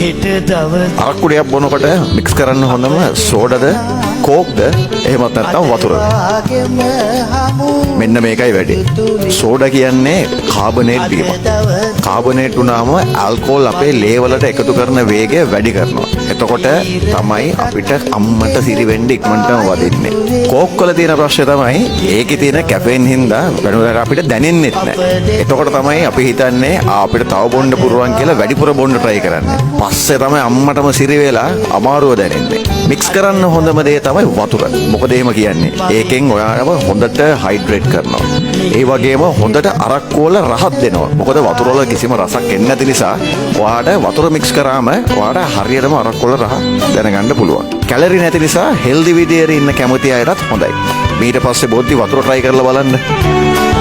හෙට දවස අරක්කු ටිකක් බොනකොට මික්ස් කරන්න හොඳම සෝඩද, කෝක්ද, එහෙමත් නැත්නම් වතුරද? වාගෙම හමු. මෙන්න මේකයි වැඩේ. සෝඩා කියන්නේ කාබනේට් බීමක්. කාබනේට් වුණාම ඇල්කොහොල් අපේ ලේ වලට එකතු කරන වේගය වැඩි කරනවා. එතකොට තමයි අපිට අම්මට සිරි වෙන්න ඉක්මනටම වදින්නේ. කෝක් වල තියෙන ප්‍රශ්නේ තමයි ඒකේ තියෙන කැෆේන් හින්දා වෙනදාට අපිට දැනෙන්නෙත් නෑ. එතකොට තමයි අපි හිතන්නේ ආ අපිට තව බොන්න පුළුවන් කියලා වැඩිපුර බොන්න try කරන්නේ. පස්සේ තමයි අම්මටම සිරි වෙලා අමාරුව දැනෙන්නේ. මික්ස් කරන්න හොඳම දේ තමයි වතුර. මොකද එහෙම කියන්නේ? ඒකෙන් ඔයාලව හොඳට හයිඩ්‍රේට් කරනවා. ඒ වගේම හොඳට අරක්කු වල රහත් දෙනවා. මොකද වතුර වල කිසිම රසක් එන්නේ නැති නිසා ඔයාට වතුර මික්ස් කරාම ඔයාට හරියටම අරක්කු වල රහ දැනගන්න පුළුවන්. කැලරි නැති නිසා හෙල්දි විදියට ඉන්න කැමති අයටත් හොඳයි. ඊට පස්සේ බොද්දි වතුර try කරලා බලන්න.